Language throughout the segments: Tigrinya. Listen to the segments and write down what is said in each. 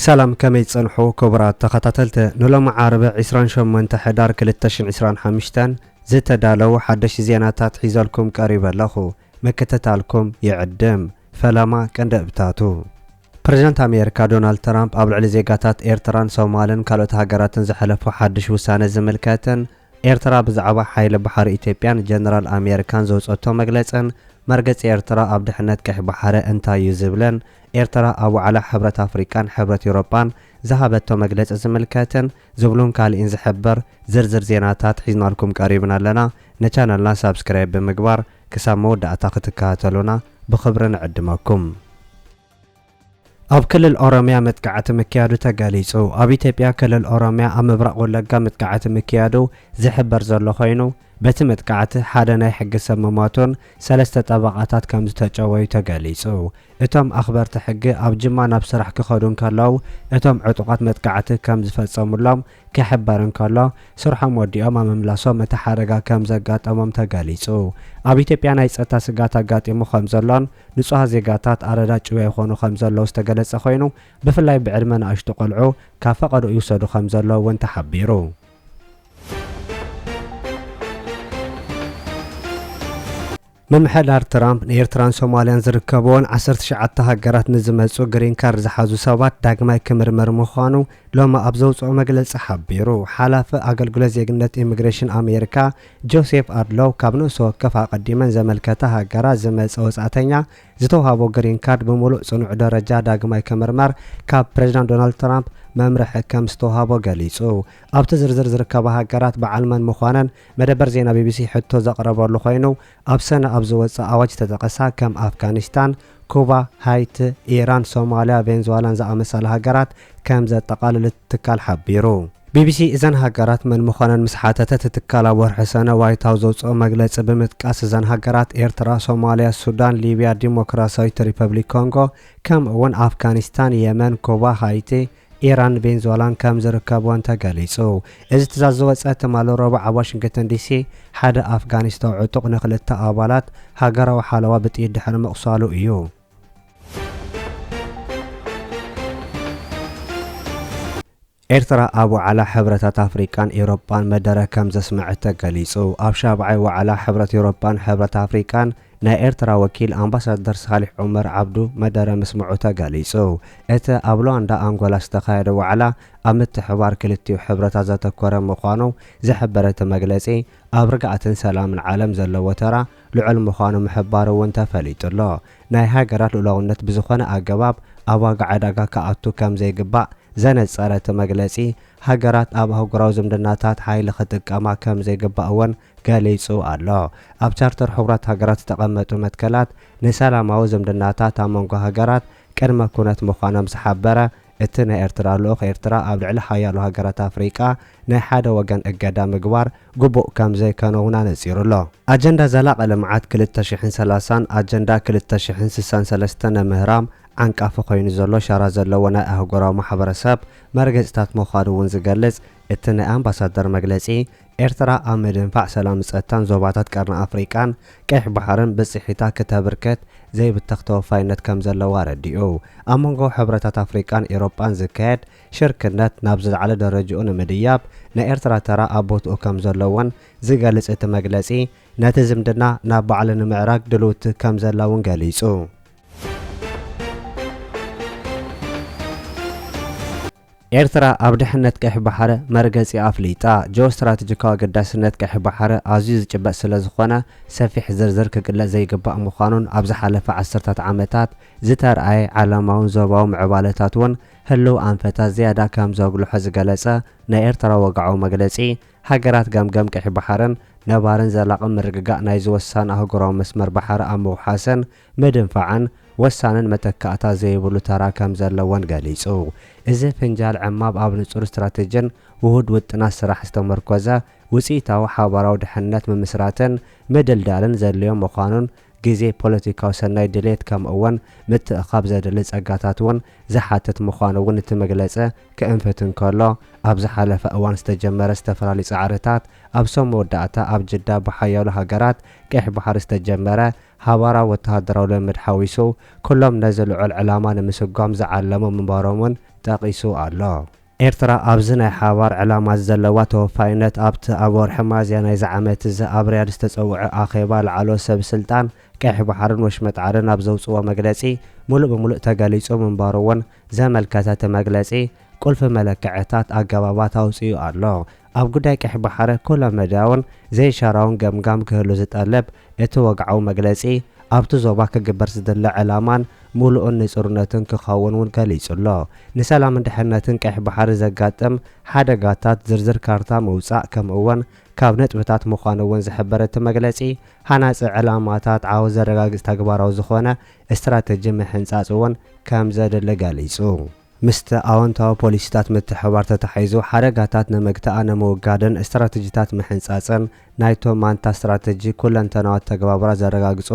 ሰላም፣ ከመይ ጸንሑ ክቡራት ተኸታተልቲ? ንሎሚ ዓርቢ ዕስራን ሸሞንተ ሕዳር ክልተ ሽሕን ዕስራን ሓሙሽተን ዝተዳለዉ ሓደሽቲ ዜናታት ሒዘልኩም ቀሪበ ኣለኹ። ምክትታልኩም ይዕድም። ፈለማ ቀንዲ እብታቱ። ፕሬዝዳንት ኣሜሪካ ዶናልድ ትራምፕ ኣብ ልዕሊ ዜጋታት ኤርትራን ሶማልን ካልኦት ሃገራትን ዘሕለፎ ሓድሽ ውሳነ ዝምልከትን ኤርትራ ብዛዕባ ሓይሊ ባሕሪ ኢትዮጵያን ጀነራል ኣሜሪካን ዘውጸቶ መግለጽን መርገጺ ኤርትራ ኣብ ድሕነት ቀይሕ ባሕሪ እንታይ እዩ ዝብልን ኤርትራ ኣብ ዋዕላ ሕብረት ኣፍሪቃን ሕብረት ኤውሮጳን ዝሃበቶ መግለጺ ዝምልከትን ዝብሉን ካልእን ዝሕብር ዝርዝር ዜናታት ሒዝናልኩም ቀሪብና ኣለና። ንቻነልና ሳብስክራይብ ብምግባር ክሳብ መወዳእታ ክትከታተሉና ብኽብሪ ንዕድመኩም። ኣብ ክልል ኦሮሚያ መጥቃዕቲ ምክያዱ ተገሊጹ። ኣብ ኢትዮጵያ ክልል ኦሮሚያ ኣብ ምብራቕ ወለጋ መጥቃዕቲ ምክያዱ ዝሕበር ዘሎ ኮይኑ፣ በቲ መጥቃዕቲ ሓደ ናይ ሕጊ ሰብ ምሟቱን ሰለስተ ጠበቓታት ከም ዝተጨወዩ ተገሊጹ። እቶም ኣኽበርቲ ሕጊ ኣብ ጅማ ናብ ስራሕ ክኸዱ እንከለዉ፣ እቶም ዕጡቓት መጥቃዕቲ ከም ዝፈጸሙሎም ክሕበር እንከሎ፣ ስርሖም ወዲኦም ኣብ ምምላሶም እቲ ሓደጋ ከም ዘጋጠሞም ተገሊጹ። ኣብ ኢትዮጵያ ናይ ጸጥታ ስግኣት ኣጋጢሙ ከም ዘሎን ንጹሃት ዜጋታት ኣረዳ ጭውያ ይኾኑ ከም ዘለዉ ዝተገለጸ ኮይኑ፣ ብፍላይ ብዕድመ ንኣሽቱ ቆልዑ ካብ ፈቐዶ ይውሰዱ ከም ዘለዉ እውን ተሓቢሩ። ምምሕዳር ትራምፕ ንኤርትራን ሶማልያን ዝርከብዎን ዓሰርተ ትሽዓተ ሃገራት ንዝመጹ ግሪን ካርድ ዝሓዙ ሰባት ዳግማይ ክምርመር ምዃኑ ሎሚ ኣብ ዘውጽኦ መግለጺ ሓቢሩ። ሓላፊ ኣገልግሎት ዜግነት ኢሚግሬሽን ኣሜሪካ ጆሴፍ ኣድሎው ካብ ንእሱ ወከፍ ኣቐዲመን ዘመልከታ ሃገራት ዝመጸ ወጻእተኛ ዝተውሃቦ ግሪን ካርድ ብምሉእ ጽኑዕ ደረጃ ዳግማይ ክምርመር ካብ ፕሬዝዳንት ዶናልድ ትራምፕ መምርሒ ከም ዝተውሃቦ ገሊጹ። ኣብቲ ዝርዝር ዝርከባ ሃገራት በዓል መን ምዃነን መደበር ዜና ቢቢሲ ሕቶ ዘቕረበሉ ኮይኑ፣ ኣብ ሰነ ኣብ ዝወጸ ኣዋጅ ዝተጠቐሳ ከም ኣፍጋኒስታን፣ ኩባ፣ ሃይቲ፣ ኢራን፣ ሶማልያ፣ ቬንዙዋላን ዝኣመሰላ ሃገራት ከም ዘጠቓልል እቲ ትካል ሓቢሩ። ቢቢሲ እዘን ሃገራት መን ምዃነን ምስ ሓተተ፣ እቲ ትካል ኣብ ወርሒ ሰነ ዋይት ሃውስ ዘውጽኦ መግለጺ ብምጥቃስ፣ እዘን ሃገራት ኤርትራ፣ ሶማልያ፣ ሱዳን፣ ሊብያ፣ ዲሞክራሲያዊት ሪፐብሊክ ኮንጎ፣ ከምኡ እውን ኣፍጋኒስታን፣ የመን፣ ኩባ፣ ሃይቲ፣ ኢራን፣ ቬንዙዋላን ከም ዝርከብወን ተገሊጹ። እዚ ትእዛዝ ዝወጸ ትማሊ ረቡዕ ኣብ ዋሽንግተን ዲሲ ሓደ ኣፍጋኒስታዊ ዕጡቕ ንክልተ ኣባላት ሃገራዊ ሓለዋ ብጥይት ድሕሪ ምቑሳሉ እዩ። ኤርትራ ኣብ ዋዕላ ሕብረታት ኣፍሪቃን ኤውሮጳን መደረ ከም ዘስመዐት ተገሊጹ። ኣብ ሻብዓይ ዋዕላ ሕብረት ኤውሮጳን ሕብረት ኣፍሪቃን ናይ ኤርትራ ወኪል ኣምባሳደር ሳሊሕ ዑመር ዓብዱ መደረ ምስምዑ ተገሊጹ። እቲ ኣብ ሉዋንዳ ኣንጎላ ዝተኻየደ ዋዕላ ኣብ ምትሕባር ክልቲኡ ሕብረታት ዘተኮረ ምዃኑ ዝሕብር እቲ መግለጺ፣ ኣብ ርግኣትን ሰላምን ዓለም ዘለዎ ተራ ልዑል ምዃኑ ምሕባሩ እውን ተፈሊጡ ኣሎ። ናይ ሃገራት ልኡላውነት ብዝኾነ ኣገባብ ኣብ ዋጋ ዕዳጋ ክኣቱ ከም ዘይግባእ ዘነጸረ እቲ መግለጺ፣ ሃገራት ኣብ ኣህጉራዊ ዝምድናታት ሓይሊ ክጥቀማ ከም ዘይግባእ እውን ገሊጹ ኣሎ። ኣብ ቻርተር ሕቡራት ሃገራት ዝተቐመጡ መትከላት ንሰላማዊ ዝምድናታት ኣብ መንጎ ሃገራት ቅድመ ኩነት ምዃኖም ዝሓበረ እቲ ናይ ኤርትራ ልኡኽ፣ ኤርትራ ኣብ ልዕሊ ሓያሎ ሃገራት ኣፍሪቃ ናይ ሓደ ወገን እገዳ ምግባር ግቡእ ከም ዘይከነውን ኣነጺሩ ኣሎ። ኣጀንዳ ዘላቒ ልምዓት ክልተ ሽሕን ሰላሳን ኣጀንዳ ክልተ ሽሕን ስሳን ሰለስተን ንምህራም ዓንቃፊ ኮይኑ ዘሎ ሻራ ዘለዎ ናይ ኣህጉራዊ ማሕበረሰብ መርገጺታት ምዃኑ እውን ዝገልጽ እቲ ናይ ኣምባሳደር መግለጺ፣ ኤርትራ ኣብ ምድንፋዕ ሰላምን ጸጥታን ዞባታት ቀርኒ ኣፍሪቃን ቀይሕ ባሕርን ብጽሒታ ክተበርክት ዘይብተኽ ተወፋይነት ከም ዘለዋ ኣረዲኡ። ኣብ መንጎ ሕብረታት ኣፍሪቃን ኤውሮጳን ዝካየድ ሽርክነት ናብ ዝለዓለ ደረጃኡ ንምድያብ ናይ ኤርትራ ተራ ኣብ ቦትኡ ከም ዘሎ እውን ዝገልጽ እቲ መግለጺ፣ ነቲ ዝምድና ናብ ባዕሉ ንምዕራግ ድልውቲ ከም ዘላ እውን ገሊጹ። ኤርትራ ኣብ ድሕነት ቀይሕ ባሕሪ መርገጺ ኣፍሊጣ። ጂኦስትራተጂካዊ ኣገዳስነት ቀይሕ ባሕሪ ኣዝዩ ዝጭበጥ ስለ ዝኾነ፣ ሰፊሕ ዝርዝር ክግለጽ ዘይግባእ ምዃኑን፣ ኣብ ዝሓለፈ ዓሰርታት ዓመታት ዝተርኣየ ዓለማውን ዞባዊ ምዕባለታት እውን ህልው ኣንፈታት ዝያዳ ከም ዘጉልሖ ዝገለጸ ናይ ኤርትራ ወግዓዊ መግለጺ፣ ሃገራት ገምገም ቀይሕ ባሕርን ነባርን ዘላቒ ምርግጋእ ናይዚ ወሳኒ ኣህጉራዊ መስመር ባሕሪ ኣብ ምውሓስን ምድንፋዕን ወሳንን መተካእታ ዘይብሉ ተራ ከም ዘለወን ገሊጹ። እዚ ፍንጃል ዕማም ኣብ ንጹር ስትራተጂን ውሁድ ውጥናት ስራሕ ዝተመርኮዘ ውጽኢታዊ ሓባራዊ ድሕነት ምምስራትን ምድልዳልን ዘድልዮ ምዃኑን ግዜ፣ ፖለቲካዊ ሰናይ ድሌት፣ ከምኡ እውን ምትእኻብ ዘድሊ ጸጋታት እውን ዝሓትት ምዃኑ እውን እቲ መግለጺ ክእንፍት እንከሎ፣ ኣብ ዝሓለፈ እዋን ዝተጀመረ ዝተፈላለዩ ጻዕርታት፣ ኣብ ሰሙን መወዳእታ ኣብ ጅዳ ብሓያሎ ሃገራት ቀይሕ ባሕሪ ዝተጀመረ ሓባራዊ ወተሃደራዊ ልምምድ ሓዊሱ፣ ኩሎም ነዚ ልዑል ዕላማ ንምስጓም ዝዓለሙ ምንባሮም እውን ጠቒሱ ኣሎ። ኤርትራ ኣብዚ ናይ ሓባር ዕላማ ዘለዋ ተወፋይነት ኣብቲ ኣብ ወርሒ ሚያዝያ ናይዚ ዓመት እዚ ኣብ ሪያድ ዝተጸውዐ ኣኼባ ላዕለዎት ሰብ ስልጣን ቀይሕ ባሕርን ወሽመጥ ዓደን ኣብ ዘውጽዎ መግለጺ ምሉእ ብምሉእ ተገሊጹ ምንባሩ እውን ዘመልከተ እቲ መግለጺ፣ ቁልፊ መለክዕታት ኣገባባት ኣውጺኡ ኣሎ። ኣብ ጉዳይ ቀይሕ ባሕሪ ኩለ መዳያውን ዘይሻራውን ገምጋም ክህሉ ዝጠልብ እቲ ወግዓዊ መግለጺ፣ ኣብቲ ዞባ ክግበር ዝድለ ዕላማን ምሉእን ንጹርነትን ክኸውን እውን ገሊጹ ኣሎ። ንሰላምን ድሕነትን ቀይሕ ባሕሪ ዘጋጥም ሓደጋታት ዝርዝር ካርታ ምውጻእ፣ ከምኡ እውን ካብ ነጥብታት ምዃኑ እውን ዝሕበር እቲ መግለጺ፣ ሃናጺ ዕላማታት ዓወት ዘረጋግጽ ተግባራዊ ዝኾነ ስትራተጂ ምሕንጻጽ እውን ከም ዘድሊ ገሊጹ። ምስቲ ኣወንታዊ ፖሊሲታት ምትሕብባር ተታሒዙ፣ ሓደጋታት ንምግታእ፣ ንምውጋድን ስትራተጂታት ምሕንጻጽን ናይቶም ማንታ ስትራተጂ ኩለንተናዊ ኣተገባብራ ዘረጋግጹ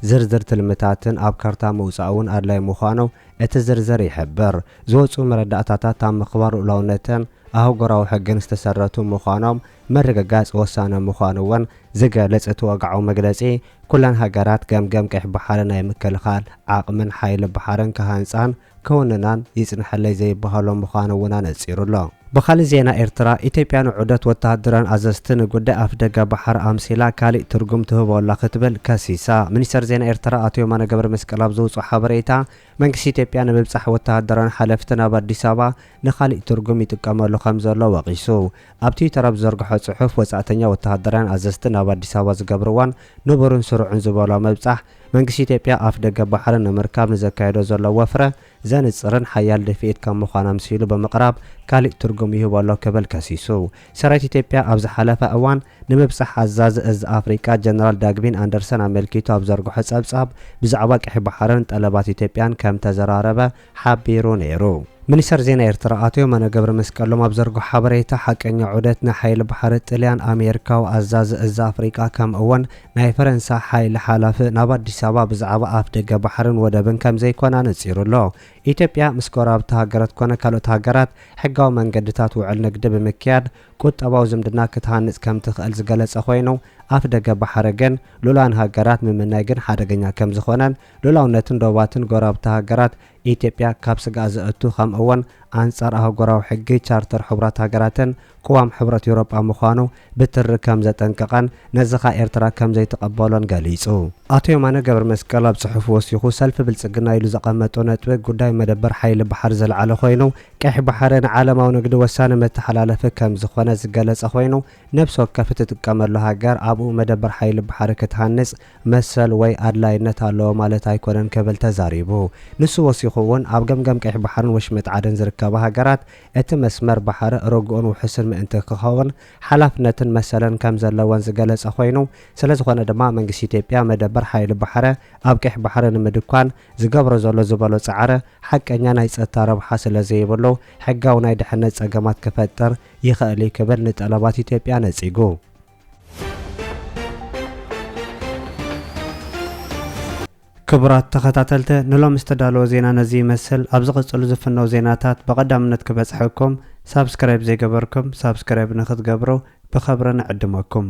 ዝርዝር ትልምታትን ኣብ ካርታ ምውጻእ እውን ኣድላዪ ምዃኑ እቲ ዝርዝር ይሕብር። ዝወጹ መረዳእታታት ኣብ ምኽባር ልኡላውነትን ኣህጉራዊ ሕግን ዝተሰረቱ ምዃኖም ምርግጋጽ ወሳኒ ምዃኑ እውን ዝገልጽ እቲ ወግዓዊ መግለጺ፣ ኩለን ሃገራት ገምገም ቀይሕ ባሕሪ ናይ ምክልኻል ዓቕምን ሓይሊ ባሕርን ክሃንጻን ክውንናን ይጽንሐለይ ዘይበሃሎ ምዃኑ እውን ኣነጺሩ ኣሎ። ብኻልእ ዜና ኤርትራ፣ ኢትዮጵያ ንዑደት ወተሃደራውያን ኣዘዝቲ ንጉዳይ ኣፍደገ ባሕሪ ኣምሲላ ካሊእ ትርጉም ትህቦ ኣላ ክትብል ከሲሳ። ሚኒስተር ዜና ኤርትራ ኣቶ የማነ ገብረ መስቀል ኣብ ዘውጽኦ ሓበሬታ፣ መንግስቲ ኢትዮጵያ ንምብጻሕ ወተሃደራውያን ሓለፍቲ ናብ ኣዲስ ኣበባ ንኻሊእ ትርጉም ይጥቀመሉ ከም ዘሎ ወቒሱ። ኣብ ትዊተር ኣብ ዝዘርግሖ ጽሑፍ፣ ወጻእተኛ ወተሃደራውያን ኣዘዝቲ ናብ ኣዲስ ኣበባ ዝገብርዎን ንቡርን ስሩዕን ዝበሎ ምብጻሕ፣ መንግስቲ ኢትዮጵያ ኣፍደገ ባሕሪ ንምርካብ ንዘካየዶ ዘሎ ወፍረ ዘንጽርን ሓያል ድፍኢት ከም ምዃን ኣምሲሉ ብምቕራብ፣ ካሊእ ትርጉም ይህቦ ኣሎ ክብል ከሲሱ። ሰራዊት ኢትዮጵያ ኣብ ዝሓለፈ እዋን ንምብጻሕ ኣዛዚ እዚ ኣፍሪቃ ጀነራል ዳግቪን ኣንደርሰን ኣመልኪቱ ኣብ ዘርግሖ ጸብጻብ፣ ብዛዕባ ቀይሕ ባሕርን ጠለባት ኢትዮጵያን ከም ተዘራረበ ሓቢሩ ነይሩ። ሚኒስተር ዜና ኤርትራ ኣቶ የማነ ገብረ መስቀሎም ኣብ ዘርግሖ ሓበሬታ፣ ሓቀኛ ዑደት ናይ ሓይሊ ባሕሪ ጥልያን ኣሜሪካዊ ኣዛዚ እዚ ኣፍሪቃ፣ ከምኡ እውን ናይ ፈረንሳ ሓይሊ ሓላፊ ናብ ኣዲስ ኣበባ ብዛዕባ ኣፍደገ ባሕርን ወደብን ከም ዘይኮነ ኣነጺሩ ኣሎ። ኢትዮጵያ ምስ ጎረባብቲ ሃገራት ኮነ ካልኦት ሃገራት ሕጋዊ መንገድታት ውዕል ንግዲ ብምክያድ ቁጠባዊ ዝምድና ክትሃንጽ ከም ትኽእል ዝገለጸ ኮይኑ፣ ኣፍደገ ባሕሪ ግን ልኡላውያን ሃገራት ምምናይ ግን ሓደገኛ ከም ዝኾነን፣ ልኡላውነትን ዶባትን ጎረባብቲ ሃገራት ኢትዮጵያ ካብ ስግኣት ዘእቱ፣ ከምኡ እውን ኣንጻር ኣህጉራዊ ሕጊ፣ ቻርተር ሕቡራት ሃገራትን ቅዋም ሕብረት ኤውሮጳ ምዃኑ ብትሪ ከም ዘጠንቀቐን፣ ነዚ ኸኣ ኤርትራ ከም ዘይትቐበሎን ገሊጹ። ኣቶ የማነ ገብረ መስቀል ኣብ ጽሑፉ ወሲኹ፣ ሰልፊ ብልጽግና ኢሉ ዘቐመጦ ነጥቢ ጉዳይ መደበር ሓይሊ ባሕሪ ዘልዓለ ኮይኑ፣ ቀይሕ ባሕሪ ንዓለማዊ ንግዲ ወሳኒ መተሓላለፊ ከም ዝኾነ ዝገለጸ ኮይኑ፣ ነፍሲ ወከፍ እትጥቀመሉ ሃገር ኣብኡ መደበር ሓይሊ ባሕሪ ክትሃንጽ መሰል ወይ ኣድላይነት ኣለዎ ማለት ኣይኮነን ክብል ተዛሪቡ። ንሱ ወሲኹ እውን፣ ኣብ ገምገም ቀይሕ ባሕርን ወሽመጥ ዓደን ዝርከባ ሃገራት እቲ መስመር ባሕሪ ርጉእን ውሑስን ምእንቲ ክኸውን ሓላፍነትን መሰልን ከም ዘለወን ዝገለጸ ኮይኑ፣ ስለ ዝኾነ ድማ መንግስቲ ኢትዮጵያ መደበር ሓይሊ ባሕሪ ኣብ ቀይሕ ባሕሪ ንምድኳን ዝገብሮ ዘሎ ዝበሎ ጻዕሪ ሓቀኛ ናይ ጸጥታ ረብሓ ስለ ዘይብሉ፣ ሕጋዊ ናይ ድሕነት ጸገማት ክፈጥር ይኽእል እዩ ክብል ንጠለባት ኢትዮጵያ ነጺጉ። ክቡራት ተኸታተልቲ፣ ንሎሚ ዝተዳለወ ዜና ነዚ ይመስል። ኣብ ዝቕጽሉ ዝፍነው ዜናታት ብቐዳምነት ክበጽሐኩም፣ ሳብስክራይብ ዘይገበርኩም ሳብስክራይብ ንኽትገብሩ ብኽብሪ ንዕድመኩም።